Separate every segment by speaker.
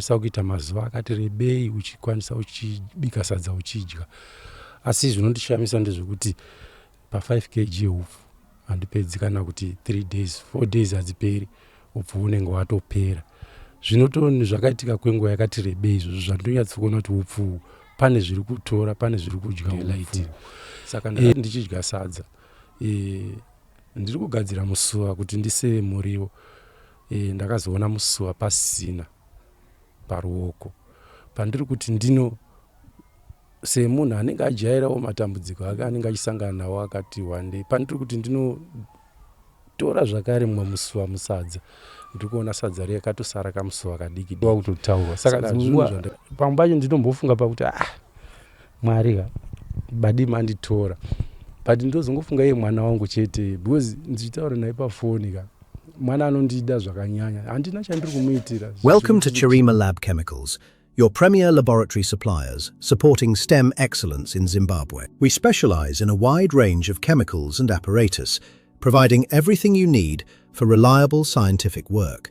Speaker 1: Unokwanisa kuita mazuva akati rebei uchikwanisa uchibika sadza uchidya, asi zvinondishamisa ndezvekuti pa5 kg hupfu handipedzi kana kuti 3 days, 4 days hadziperi, upfu hunenge hwatopera. Zvinotoni zvakaitika kwenguva yakati rebei izvozvo zvandonyatsokuona kuti upfu pane zviri kutora, pane zviri kudya light. Saka ndakati ndichidya sadza, ndiri kugadzira musuva kuti ndiseve muriwo, ndakazoona musuva pasina paruoko. Pandiri kuti ndino semunhu anenge ajairawo matambudziko ake anenge achisangana nawo akati wandei, pandiri kuti ndinotora zvakare mumwe musuva musadza, ndiri kuona sadza riya katosara kamusuva kadiki
Speaker 2: wakutotaurwa. Saka dzimwe
Speaker 1: pamwe pacho ndinombofunga pakuti, ah, Mwari ka, badi manditora, but ndozongofunga iye mwana wangu chete, because ndichitaura naye pafoni ka, mwana anondida zvakanyanya, handina chandiri kumuitira.
Speaker 3: Welcome to Chirima Lab Chemicals, your premier laboratory suppliers supporting STEM excellence in Zimbabwe. We specialize in a wide range of chemicals and apparatus, providing everything you need for reliable scientific work.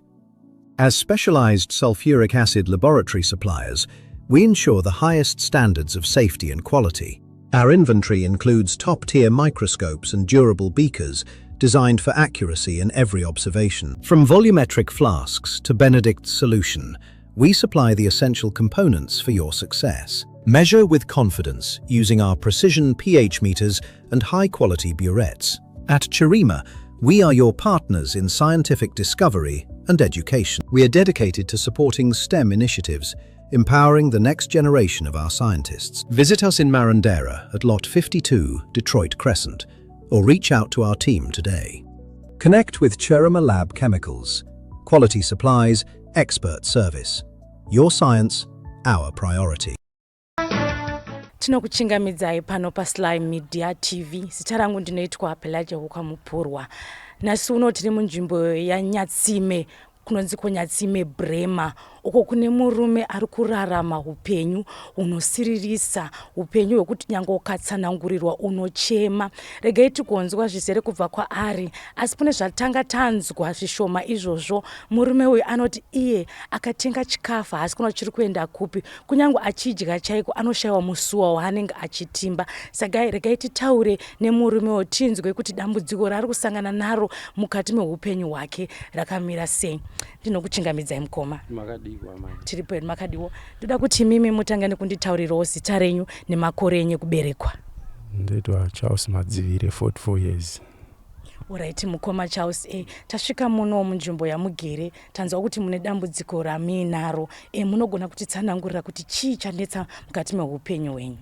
Speaker 3: As specialized sulfuric acid laboratory suppliers, we ensure the highest standards of safety and quality. Our inventory includes top-tier microscopes and durable beakers designed for accuracy in every observation. From volumetric flasks to Benedict's solution, we supply the essential components for your success. Measure with confidence using our precision pH meters and high-quality burettes. At Chirima, we are your partners in scientific discovery and education. We are dedicated to supporting STEM initiatives, empowering the next generation of our scientists. Visit us in Marondera at Lot 52, Detroit Crescent, or reach out to our team today. Connect with Chirima Lab Chemicals. Quality supplies, expert service. Your science, our priority.
Speaker 4: Tinokuchingamidzai pano paSly Media TV. Zita rangu ndinoitwa Pelagia Hukamupurwa. Nhasi uno tiri munzvimbo yaNyatsime, kunonzi kuNyatsime Brema, uko kune murume ari kurarama upenyu hunosiririsa, upenyu hwekuti nyange ukatsanangurirwa unochema. Regai tigonzwa zvizere kubva kwaari, asi kune zvatanga tanzwa zvishoma izvozvo. Murume uyu anoti iye akatenga chikafu haasi kuona chiri kuenda kupi, kunyange achidya chaiko anoshayiwa musuwa waanenge achitimba. Saka regai titaure nemurume uyu tinzwe kuti dambudziko raari kusangana naro mukati meupenyu hwake rakamira sei. Ndinokuchingamidzai, mukoma.
Speaker 1: Makadikwa, mai?
Speaker 4: Tiripo hedu, makadiwo? Ndoda kuti mimi mutange nekunditaurirawo zita renyu nemakore enyu ekuberekwa.
Speaker 1: Ndoitwa Charles Madzivire, 44 years.
Speaker 4: Alright, mukoma Charles, tasvika muno munzvimbo yamugere, tanzwa kuti mune dambudziko ramuinaro. Munogona kutitsanangurira kuti chii chanetsa mukati meupenyu hwenyu?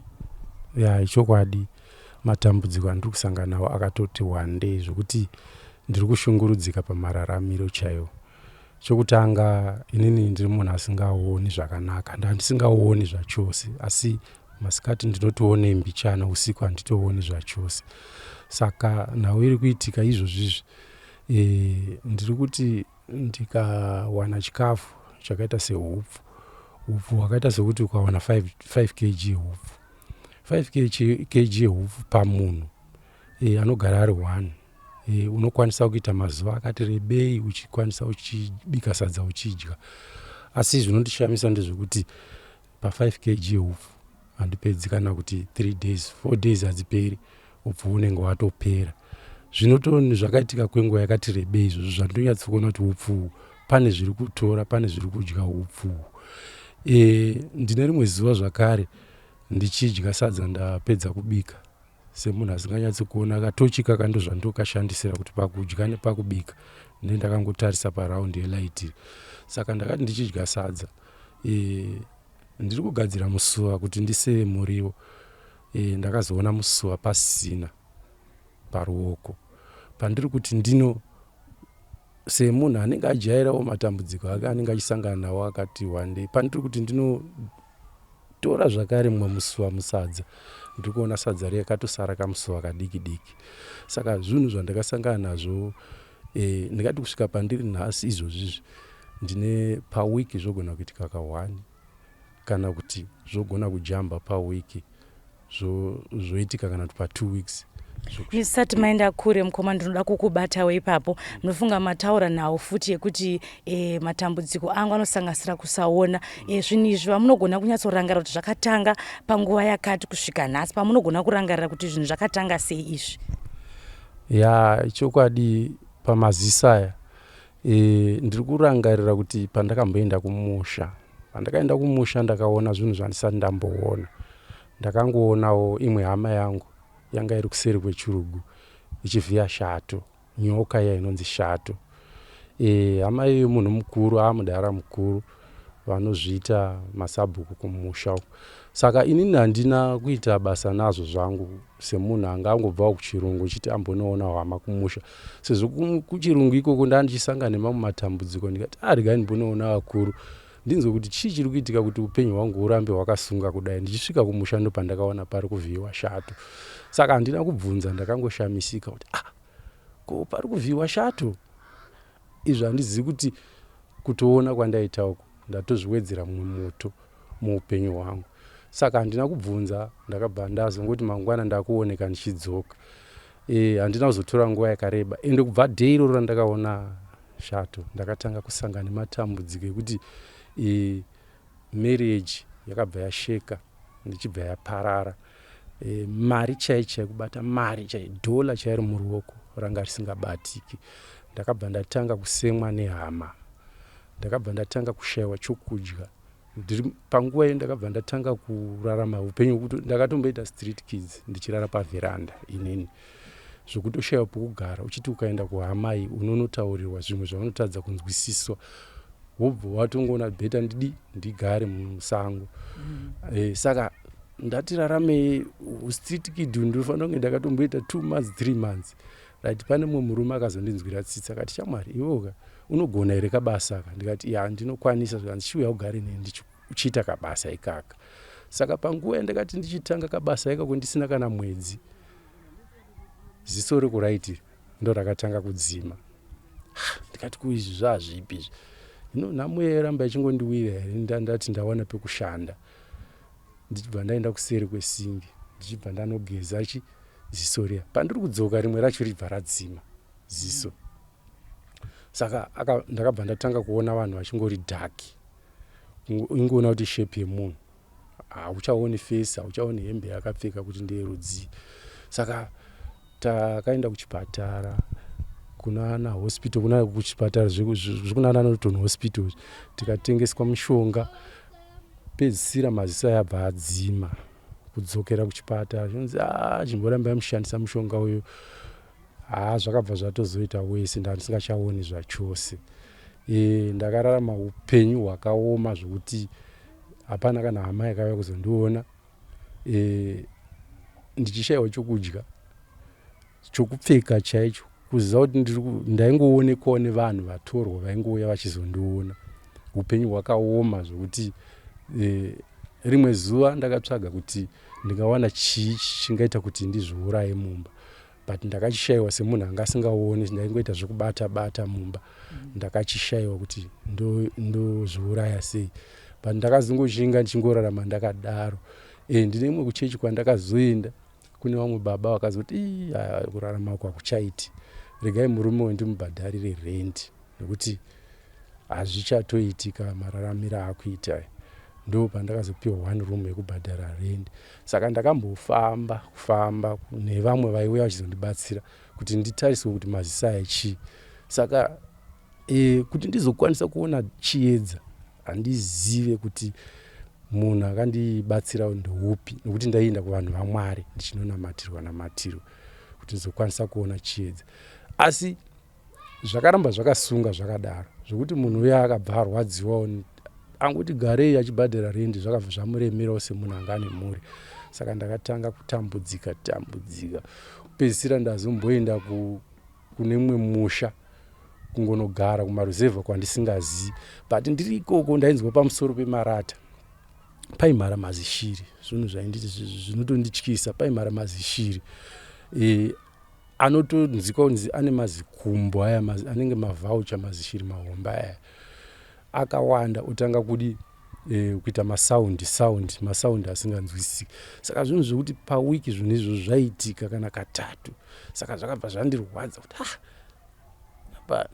Speaker 1: Ya, ichokwadi, matambudziko andiri kusangana nawo akatoti wandei zvokuti ndiri kushungurudzika pamararamiro chaiwo. Chokutanga, inini ndiri munhu asingaoni zvakanaka, ndandisingaoni zvachose, asi masikati ndinotoone mbichana, usiku handitooni zvachose. Saka nhau iri kuitika izvozvizvi, ndiri kuti ndikawana chikafu chakaita sehupfu, upfu hwakaita sekuti ukawana 5 kg hupfu, 5 kg hupfu pamunhu anogara ari 1, unokwanisa kuita mazuva akati rebei uchikwanisa uchibika sadza uchidya, asi zvinondishamisa ndezvekuti pa5 kg hupfu handipedzi kana kuti 3 days, 4 days hadziperi, upfu hunenge hwatopera. Zvinotoni zvakaitika kwenguva yakati rebei izvozvo zvandonyatsokuona kuti upfu pane zviri kutora, pane zviri kudya upfu. Ndine rimwe zuva zvakare ndichidya sadza, ndapedza kubika, semunhu asinganyatsi kuona, katochi kaka ndozvandokashandisira kuti pakudya nepakubika nde ndakangotarisa paraundi yelight. Saka ndakati ndichidya sadza, ndiri kugadzira musuva kuti ndiseve muriwo, ndakazoona musuva pasina paruoko. Pandiri kuti ndino semunhu anenge ajairawo matambudziko ake anenge achisangana nawo akati wandei, pandiri kuti ndinotora zvakare mumwe musuva musadza, ndiri kuona sadza riya katosara kamusuva kadiki diki. Saka zvinhu zvandakasangana nazvo, ndingati kusvika pandiri nhasi izvozvizvi, ndine pawiki zvogona kuitika ka1 kana kuti zvogona kujamba pawiki, zvoitika kana kuti pa2 weeks.
Speaker 4: Musati maenda kure mukoma, ndinoda kukubatawo ipapo. Ndinofunga mataura nawo futi yekuti matambudziko angu anosanganisira kusaona. Zvinhu izvi vamunogona kunyatsorangarira kuti zvakatanga panguva yakati kusvika nhasi, pamunogona kurangarira kuti zvinhu zvakatanga sei izvi?
Speaker 1: Ya, chokwadi pamaziso aya ndiri kurangarira kuti pandakamboenda kumusha, pandakaenda kumusha ndakaona zvinhu zvandisati ndamboona. Ndakangoonawo imwe hama yangu yanga iri kuseri kwechirugu ichivhiya shato, nyoka iya inonzi shato. Hama iyoyo munhu mukuru, amudhara mukuru, vanozviita masabhuku kumusha uko. Saka inini handina kuita basa nazvo zvangu semunhu anga angobvawo kuchirungu uchiti ambonoona hama kumusha, sezvo kuchirungu ikoko ndaa ndichisangana nemamwe matambudziko. Ndikati, a regai ndimbonoona vakuru ndinzwe kuti chii chiri kuitika kuti upenyu hwangu hurambe hwakasunga kudai. Ndichisvika kumusha ndopandakaona pari kuvhiyiwa shato. Saka handina kubvunza, ndakangoshamisika kuti, ah, ko pari kuvhiyiwa shato izvo? Handizivi kuti kutoona kwandaita uku ndatozviwedzera mumwe moto muupenyu hwangu. Saka handina kubvunza, ndakabva ndazongoti mangwana ndakuoneka ndichidzoka. Handina kuzotora nguva yakareba, ende kubva day iroro randakaona shato ndakatanga kusangana nematambudziko ekuti marriage yakabva yasheka, ndichibva yaparara. Mari chai chai, kubata mari chai, dhola chairo muruoko ranga risingabatiki. Ndakabva ndatanga kusemwa nehama, ndakabva ndatanga kushayiwa chokudya. Ndiri panguva iyo ndakabva ndatanga kurarama upenyu hwekuti ndakatomboita street kids, ndichirara pavheranda inini, zvokutoshayiwa pokugara. Uchiti ukaenda kuhamai unonotaurirwa zvimwe zvaunotadza kunzwisiswa, wobva watongoona better ndidi ndigare musango. Saka ndati raramei street kid, ndinofanira kunge ndakatomboita 2 months, 3 months, right? Pane mumwe murume akazondinzwira tsitsi, akati, "Shamwari, iwoka unogona here kabasa aka?" Ndikati, "Ya, ndinokwanisa." Zvikanzi, "Chiuya ugare neni uchiita kabasa ikaka." Saka panguva yandakati ndichitanga kabasa ikako, ndisina kana mwedzi, ziso rekuright ndo rakatanga kudzima. Ndikati, "Kuizvi zvazvipi izvi? Hino nhamo yairamba ichingondiwira here?" Ndati ndawana pekushanda, ndichibva ndaenda kuseri kwesingi, ndichibva ndanogeza chi ziso riya. Pandiri kudzoka, rimwe racho ribva radzima ziso. Saka ndakabva ndatanga kuona vanhu vachingori dark, ingoona kuti shape yemunhu, hauchaoni face, hauchaoni hembe yakapfeka kuti ndeyerudzii. Saka takaenda kuchipatara kunana hospital, kuna kuchipatara zvekunana Norton Hospital, tikatengeswa mishonga. Pedzisira maziso ayabva adzima. Kudzokera kuchipatara zvinonzi, "A, chimborambai mushandisa mushonga uyu." Haa, zvakabva zvatozoita wese, ndandisingachaoni zvachose. Ndakararama upenyu hwakaoma zvokuti hapana kana hama yakauya kuzondiona. Ndichishayiwa chokudya, chokupfeka chaicho, kuziva kuti ndaingoonekwawo nevanhu vatorwa vaingouya vachizondiona. Upenyu hwakaoma zvokuti rimwe zuva ndakatsvaga kuti ndingawana chii chingaita kuti ndizviuraye mumba, but ndakachishayiwa. Semunhu anga asingaoni, ndaingoita zvekubata bata mumba. Ndakachishayiwa kuti ndozviuraya sei, but ndakazongoshinga ndichingorarama ndakadaro. Ndine imwe kuchechi kwandakazoenda, kune vamwe baba vakazoti, "Kurarama uku hakuchaiti, regai murume uyu ndimubhadharire rendi nekuti hazvichatoitika mararamiro aakuita." Ndo pandakazopiwa one room yekubhadhara rendi. Saka ndakambofamba kufamba nevamwe vaiuya vachizondibatsira kuti nditariswe kuti maziso aya chii. Saka kuti ndizokwanisa kuona chiedza, handizive kuti munhu akandibatsira ndeupi, nekuti ndaienda kuvanhu vaMwari ndichinonamatirwa namatirwa kuti ndizokwanisa kuona chiedza. Asi zvakaramba zvakasunga zvakadaro, zvokuti munhu uya akabva arwadziwawo, angoti garei achibhadhara rendi, zvakabva zvamuremerawo semunhu anga ane mhuri. Saka ndakatanga kutambudzika tambudzika, kupedzisira ndazomboenda kune mumwe musha kungonogara kumaruzevha kwandisingazivi. But ndiri ikoko ndainzwa pamusoro pemarata paimhara mazishiri, zvinhu zvainditi zvinotondityisa. Paimhara mazishiri anotonzikwa kunzi ane mazikumbo aya anenge mavhaucha, mazishiri mahombe aya akawanda, otanga kudi. Kuita masaundi sound masaundi asinganzwisisiki. Saka zvinhu zvekuti pawiki zvinhu izvozvo zvaiitika kana katatu. Saka zvakabva zvandirwadza kuti ah, apa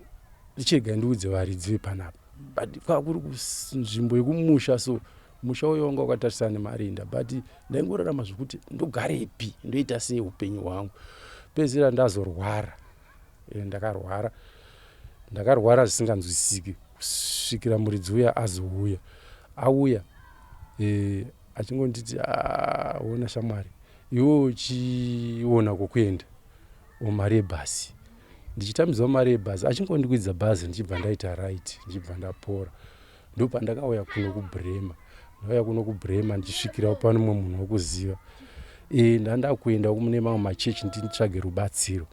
Speaker 1: ndichirega ndiudze varidzi vepanapa. But kwakuri kunzvimbo yekumusha, so musha uyo wanga wakatarisana nemarinda, but ndaingorarama zvekuti ndogarepi, ndoita sei upenyu hwangu. Pedzisira ndazorwara. Ndakarwara, ndakarwara zvisinganzwisisiki kusvikira muridzi uya azouya. Auya achingonditi, ah, ona shamwari, iwe uchiona kwokuenda mari yebhasi. Ndichitambidzwa mari yebhazi, achingondikwidza bhazi, ndichibva ndaita right, ndichibva ndapora. Ndopandakauya kuno kuBrema. Ndauya kuno kuBrema, ndichisvikirawo pane mumwe munhu wekuziva. Ndanda kuenda mune mamwe machechi nditsvage rubatsiro,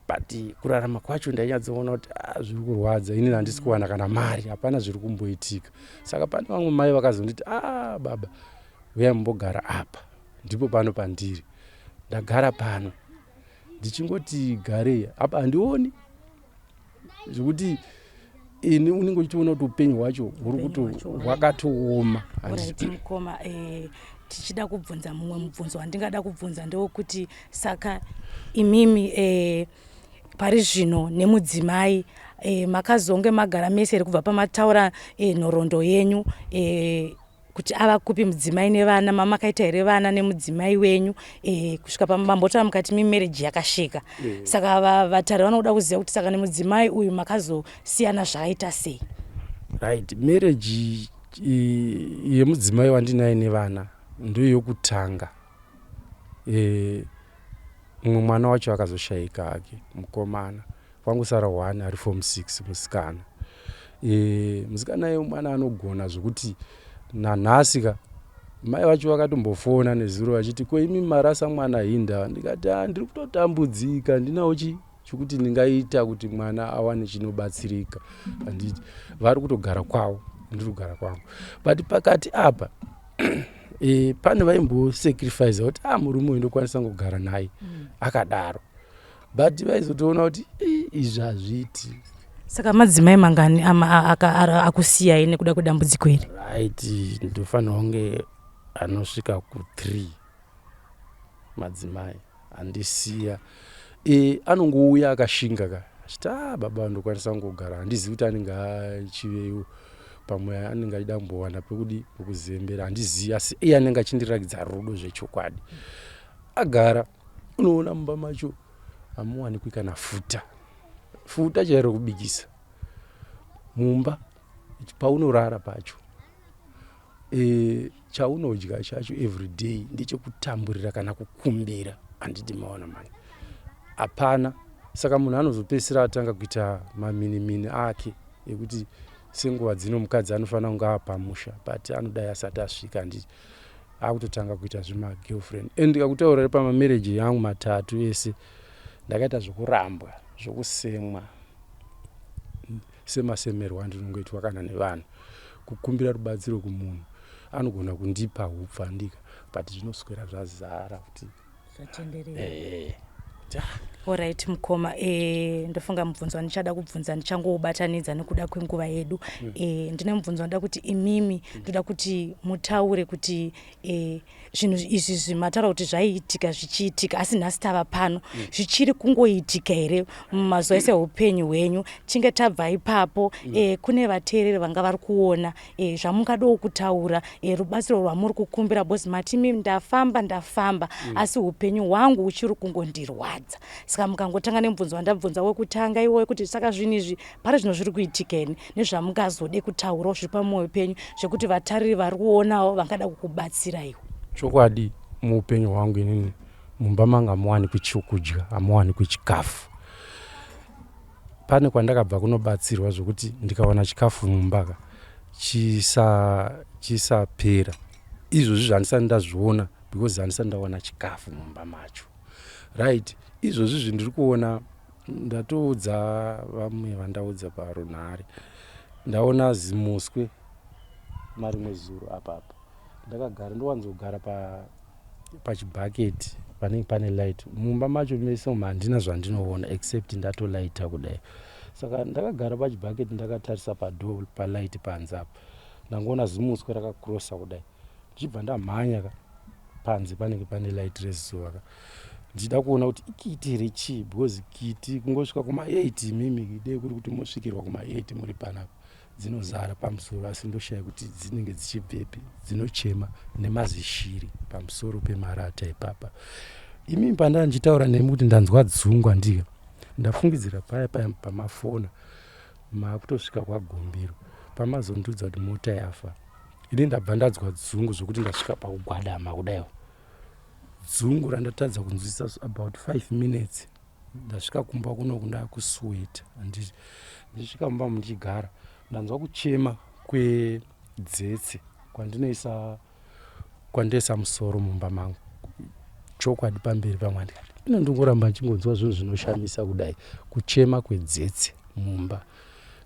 Speaker 1: but kurarama kwacho ndainyatsoona kuti ah, zviri kurwadza. Inini handisi kuwana kana mari, hapana zviri kumboitika. Saka pane vamwe mai vakazonditi, ah, baba, uyai mumbogara apa. Ndipo pano pandiri, ndagara pano. Ndichingoti garei apa, handioni zvekuti ini unenge uchitoona kuti upenyu hwacho huri kuto hwakatooma.
Speaker 4: Alright, mukoma, tichida kubvunza mumwe mubvunzo wandingada kubvunza ndewekuti saka imimi pari zvino nemudzimai makazonge magara mese here kubva pamataura nhoroondo yenyu kuti ava kupi mudzimai nevana? Mamakaita here vana nemudzimai wenyu kusvika pamambotaura mukati memarriage yakasvika? Saka vatari vanoda kuziva kuti saka nemudzimai uyu makazosiyana zvakaita sei?
Speaker 1: Right, marriage yemudzimai wandinaye nevana ndoyokutanga. Mumwe mwana wacho akazoshayika hake, mukomana. Kwangosara one ari form 6, musikana. Musikana iye mwana anogona zvokuti nanhasi ka mai vacho vakatombofona nezuro vachiti, ko imi marasa mwana hinda? Ndikati, a, ndiri kutotambudzika, ndinawo chi chokuti ndingaita kuti mwana awane chinobatsirika. Handiti vari kutogara kwavo, ndiri kugara kwangu. But pakati apa pane vaimbosacrifice kuti a, murume uyu ndokwanisa kugara naye akadaro, but vaizotoona kuti izvi hazviiti.
Speaker 4: Saka madzimai mangani akusiyai nekuda kwedambudziko iri?
Speaker 1: Right, ndofanira kunge anosvika ku3 madzimai andisiya. Anongouya akashinga ka, achiti, a, baba, ndokwanisa kungogara. Handizivi kuti anenge achiveiwo, pamwe anenge achida kumbowana pekudi pekuzembera, handizivi, asi iye anenge achindirakidza rudo zvechokwadi. Agara, unoona mumba macho hamuwanikwi kana futa, futa chairo kubikisa mumba. Paunorara pacho, chaunodya chacho everyday ndechekutamburira kana kukumbira. Handiti maona mani, hapana. Saka munhu anozopedzisira atanga kuita maminimini ake ekuti senguva dzino mukadzi anofanira kunge apamusha, but anodai asati asvika, handiti akutotanga kuita zvemagirlfriend. And ndikakutaurira, pamamarriage yangu matatu ese ndakaita zvokurambwa, zvokusemwa, semasemerwo andinongoitwa kana nevanhu. Kukumbira rubatsiro kumunhu, anogona kundipa hupfu, andika, but zvinoswera zvazara kuti
Speaker 4: zvatenderera. Alright, mukoma, ndofunga mubvunzo wandichada kubvunza ndichangoubatanidza nekuda kwenguva yedu. Ndine mubvunzo wanoda kuti imimi, ndoda kuti mutaure kuti zvinhu izvi zvimataura kuti zvaiitika zvichiitika, asi nhasi tava pano, zvichiri kungoitika here mumazuva ese eupenyu hwenyu? Chinge tabva ipapo, kune vateereri vanga vari kuona, zvamungadawo kutaura, rubatsiro rwamuri kukumbira, because mati imi ndafamba, ndafamba, asi upenyu hwangu uchiri kungondirwadza. Saka mukangotanga nemubvunzo wandabvunza wekutanga iwoyo, kuti saka zvinhu izvi pari zvino zviri kuitika here, nezvamungazode kutaurawo zviri pamwoyo penyu zvekuti vatariri vari kuonawo vangada kukubatsiraiwo.
Speaker 1: Chokwadi, muupenyu hwangu inini mumba manga hamuwanikwi chokudya, hamuwanikwi chikafu. Pane kwandakabva kunobatsirwa zvokuti ndikawana chikafu mumba ka chisapera. Izvozvi zvandisati ndazviona, because handisati ndawana chikafu mumba macho. Right, izvozvi zvindiri kuona, ndatoudza vamwe vandaudza parunhare. Ndaona zimuswe marimwe zuro apapa. Ndakagara, ndowanzogara pachibhaketi panenge pane light. Mumba macho mese umu handina zvandinoona except ndatolaita kudai. Saka ndakagara pachibhaketi, ndakatarisa padoor, palight panze apa. Ndangoona zimuswe rakakurosa kudai, ndichibva ndamhanya ka panze panenge pane light rezuva ka, ndichida kuona kuti ikiti here chii, because kiti kungosvika kuma8 imimi dei kuri kuti mosvikirwa kuma8 muri panapa, dzinozara pamusoro, asi ndoshaya kuti dzinenge dzichibvepi. Dzinochema nemazishiri pamusoro pemarata ipapa. Imimi pandaa ndichitaura nemi kuti ndanzwa dzungu, handika ndafungidzira paya paya pamafona maakutosvika kwaGombiro, pamazondiudza kuti mota yafa, ini ndabva ndanzwa dzungu zvokuti ndasvika pakugwadama kudaiwo, dzungu randatadza kunzwisisa about 5 minutes. Ndasvika kumba kunoku ndakusweta. Ndichisvika mumba mundichigara, ndanzwa kuchema kwedzetse kwandinoisa kwandinoisa musoro mumba mangu. Chokwadi, pamberi pamwe ndikati ino ndingoramba ndichingonzwa zvinhu zvinoshamisa kudai, kuchema kwedzetse mumba.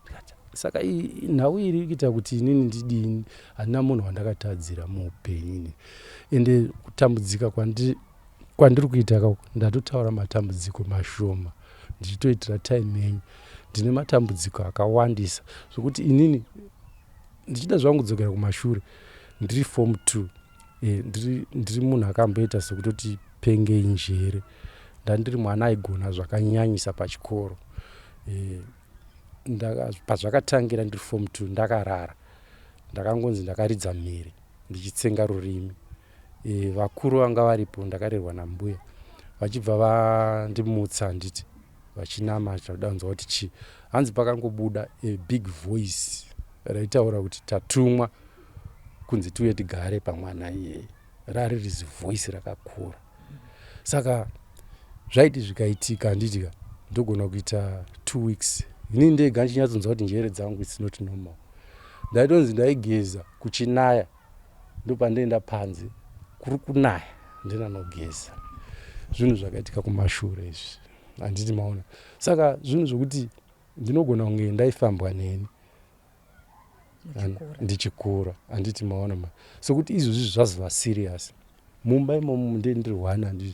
Speaker 1: Ndikati saka nhau iri kuita kuti inini ndidini? Handina munhu wandakatadzira muupenyu ini, ende kutambudzika kwandiri kuita kako, ndatotaura matambudziko mashoma ndichitoitira time yenyu. Ndine matambudziko akawandisa zvokuti inini ndichida zvangu kudzokera kumashure ndiri form 2, ndiri munhu akamboita sekutoti pengei njere. Ndandiri mwana aigona zvakanyanyisa pachikoro. Pazvakatangira ndiri form 2, ndakarara, ndakangonzi ndakaridza mhere ndichitsenga rurimi. Vakuru vanga varipo, ndakarerwa nambuya, vachibva vandimutsa, handiti, vachinamata kuda kunzwa kuti chii. Hanzi pakangobuda a big voice raitaura kuti tatumwa kunzi tiuye tigare pamwana iyeye. Rari rizi voice rakakura. Saka zvaiti zvikaitika, handitika, ndogona kuita 2 weeks inini ndega ndichinyatsonzwa kuti njere dzangu, it's not normal. Ndaitonzi ndaigeza kuchinaya, ndopandoenda panze kuri kunaya, ndinanogeza. Zvinhu zvakaitika kumashure izvi, handiti maona? Saka zvinhu zvokuti ndinogona kunge ndaifambwa neni ndichikura, handiti maona? Ma sokuti izvozvi zvazova serious mumba imomo, nde ndiri one,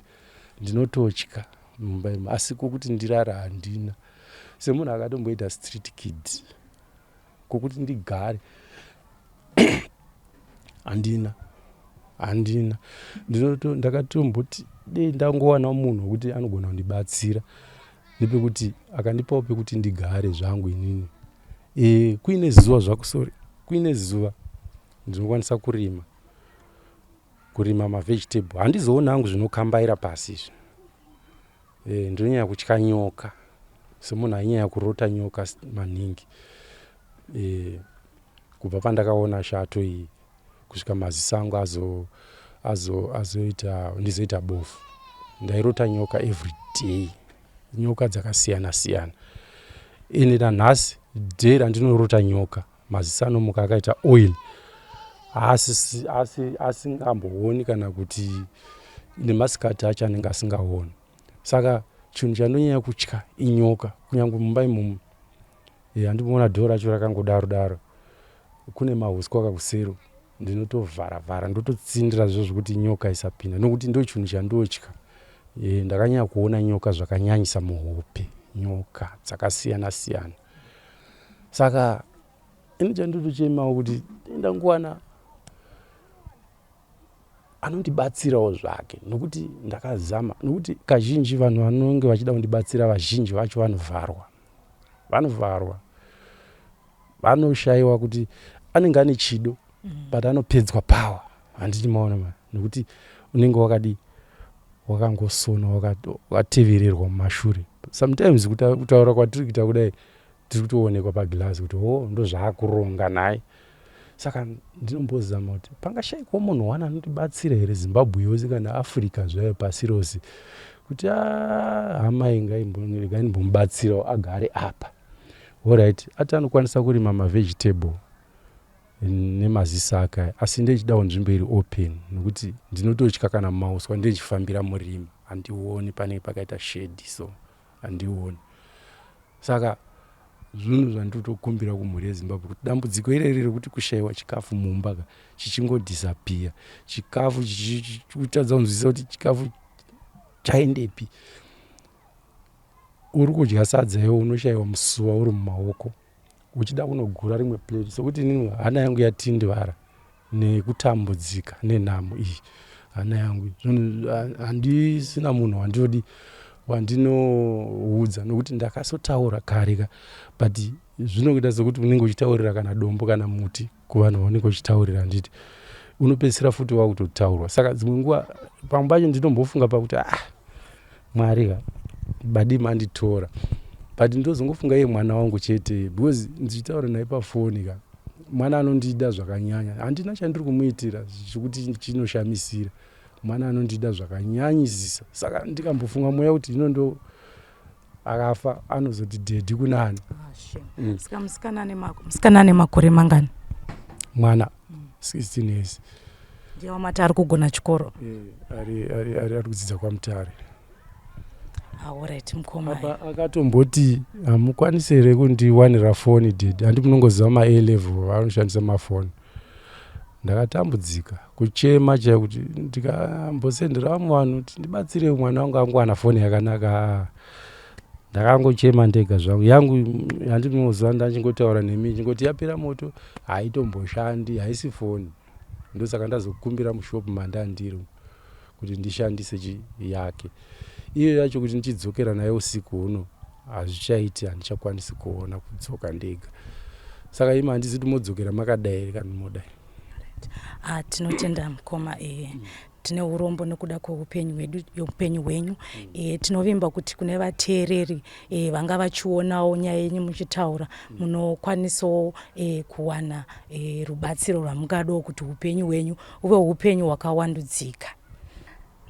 Speaker 1: ndinototya mumba imo, asi kwokuti ndirara handina. Semunhu akatomboita street kid, kwokuti ndigare handina, handina. Ndakatomboti dei ndangowanawo munhu wekuti anogona kundibatsira nepekuti akandipawo pekuti ndigare zvangu inini. Kuine zuva zvako, sorry, kuine zuva ndinokwanisa kurima mavegetable. Handizooni hangu zvinokambaira pasi izvi. Ndinonyanya kutya nyoka, semunhu ainyanya kurota nyoka maningi. Kubva pandakaona shato iyi kusvika maziso angu azoita ndizoita bofu, ndairota nyoka every day, nyoka dzakasiyana siyana. Ende nanhasi, day randinorota nyoka, maziso anomuka akaita oil, asingambooni, kana kuti nemasikati acho anenge asingaoni. Saka chinhu chandonyanya kutya inyoka. Kunyange mumba imomo, handimboona dhoo racho rakangodaro daro, kune mahuswa kakusero, ndinotovhara vhara, ndototsindira zvo zvekuti nyoka isapinda, nokuti ndo chinhu chandotya. Ndakanyanya kuona nyoka zvakanyanyisa muhope, nyoka dzakasiyana siyana. Saka ini chandotochemawo kuti ndangowana anondibatsirawo zvake, nokuti ndakazama, nokuti kazhinji vanhu vanonge vachida kundibatsira, vazhinji vacho vanovharwa, vanovharwa, vanoshayiwa kuti anenge ane chido, but anopedzwa power, handiti maona? Ma nekuti unenge wakadi wakangosona, wakatevererwa mumashure. Sometimes kutaura kwatiri kuita kudai, tiri kutoonekwa pagirazi kuti o ndo zvaakuronga naye. Saka ndinombozama kuti pangashayikwa munhu one anondibatsira here, Zimbabwe yose kana Africa zvayo, pasi rose, kuti a hama ngaindimbomubatsirawo agare apa. Alright, ati anokwanisa kurima mavegetable nemaziso ake, asi ndechidawo nzvimbo iri open, nokuti ndinototya kana mauswa ndechifambira murima, handioni, panenge pakaita shade, so handioni. Saka zvinhu zvandinotokumbira kumhuri yeZimbabwe kuti dambudziko ireri rekuti kushayiwa chikafu mumba ka, chichingodisappear chikafu, kutadza kunzwisisa kuti chikafu chaendepi. Uri kudya sadza iwe, unoshayiwa musuwa uri mumaoko. Uchida kunogura rimwe plate sokuti inini hana yangu yatindivara nekutambudzika nenhamo iyi. Hana yangu handisina munhu wandinodi wandinoudza nokuti ndakasotaura kare ka, but zvinokuita sekuti unenge uchitaurira kana dombo kana muti kuvanhu vaunenge uchitaurira, handiti? Unopedzisira futi wakutotaurwa. Saka dzimwe nguva pamwe pacho ndinombofunga pakuti, ah, Mwari ka, badi manditora, but ndozongofunga iye mwana wangu chete, because ndichitaura naye pafoni ka, mwana anondida zvakanyanya. Handina chandiri kumuitira chekuti chinoshamisira. Mwana anondida zvakanyanyisisa. Saka ndikambofunga mweya kuti ino ndo akafa, anozoti daddy kunani?
Speaker 4: Ah. Saka musikana ane makore mangani?
Speaker 1: Mwana 16 years.
Speaker 4: Ndiye wamati ari kugona chikoro?
Speaker 1: Ari kudzidza kwaMutare.
Speaker 4: Alright, mukoma.
Speaker 1: Apa akatomboti, "Hamukwanisi here kundiwanira foni, daddy?" Handi munongoziva ma A level vanoshandisa mafoni. Ndakatambudzika kuchema chaiyo kuti ndikambosendera vamwe vanhu kuti ndibatsire mwana wangu angowana foni yakanaka. Ndakangochema ndega zvangu. Yangu, handi munoziva, ndachingotaura nemi chingoti yapera moto, haitomboshandi, haisi foni. Ndosaka ndazokumbira mushopu mandandiri kuti ndishandise chi yake iyo yacho, kuti ndichidzokera naye usiku huno hazvichaiti, handichakwanisi kuona kudzoka ndega. Saka imi handizi kuti modzokera makadai here kana modai.
Speaker 4: Ah, tinotenda mukoma. Tine urombo nekuda kweupenyu hwedu, upenyu hwenyu. Tinovimba kuti kune vateereri vanga vachionawo nyaya yenyu muchitaura, munokwanisawo kuwana rubatsiro rwamungadawo kuti upenyu hwenyu huve upenyu hwakawandudzika.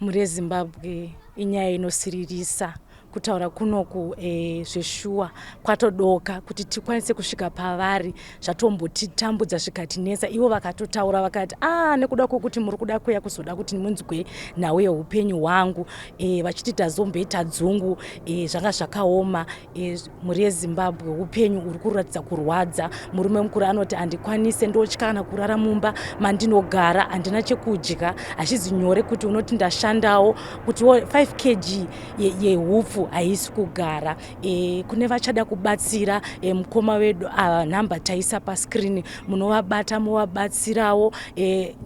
Speaker 4: Mhuri yeZimbabwe, inyaya inosiririsa kutaura kunoku. Zveshuwa kwatodoka kuti tikwanise kusvika pavari zvatombotitambudza zvikatinetsa. Ivo vakatotaura vakati, a nekuda kwokuti muri kuda kuya kuzoda kuti munzwe nhau yeupenyu hwangu, vachiti tazomboita dzungu, zvanga zvakaoma. Mhuri yeZimbabwe, upenyu uri kuratidza kurwadza. Murume mukuru anoti, "Handikwanise, ndotya kana kurara mumba mandinogara, handina chekudya." Hazvizi nyore kuti unoti ndashandawo kuti 5 kg yehupfu haisi kugara. Kune vachada kubatsira mukoma wedu ava, nhamba taisa pascreen, munovabata muvabatsirawo,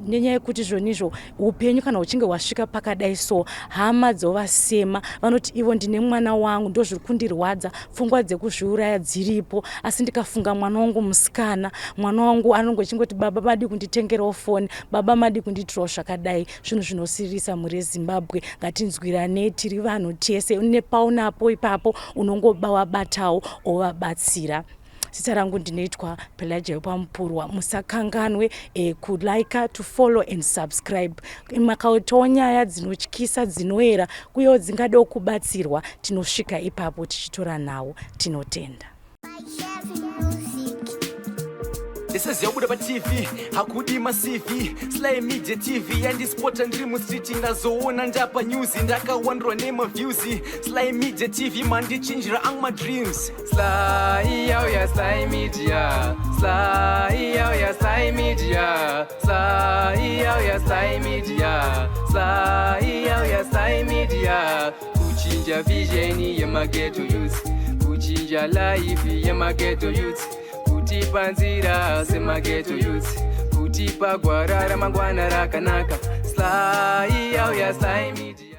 Speaker 4: nenyaya yekuti zvonizvo upenyu kana uchinge hwasvika pakadai so, hama dzovasema. Vanoti ivo, "Ndine mwana wangu, ndo zviri kundirwadza, pfungwa dzekuzviuraya dziripo, asi ndikafunga mwana wangu musikana, mwana wangu anongochingoti, 'Baba madi kunditengerawo foni, baba madi kundiitirawo zvakadai.'" Zvinhu zvinosiririsa. Mhuri yeZimbabwe, ngatinzwiranei, tiri vanhu tese. Nepaunapo ipapo unongoba wabatawo ovabatsira. Zita rangu ndinoitwa Pelagia Pamupurwa. Musakanganwe kulike, to follow and subscribe. Makaitawo nyaya dzinotyisa, dzinoera, uyewo dzingadawo kubatsirwa, tinosvika ipapo tichitora nhau. Tinotenda.
Speaker 5: Ndisaziva kubuda paTV hakudi maCV. Sly Media TV yandispota ndiri mustreet, ndazoona ndapa news, ndakawandirwa nemaviews. Sly Media TV mandichinjira angu madreams.
Speaker 6: Sly yauya, Sly Media. Sly yauya, Sly Media. Sly yauya, Sly Media. Sly yauya, Sly Media. Kuchinja vision yemaghetto youth, kuchinja life yemaghetto youth, kutipa nzira semaghetto youth, kutipa gwara ramangwana rakanaka. Sly yauya, Sly Media.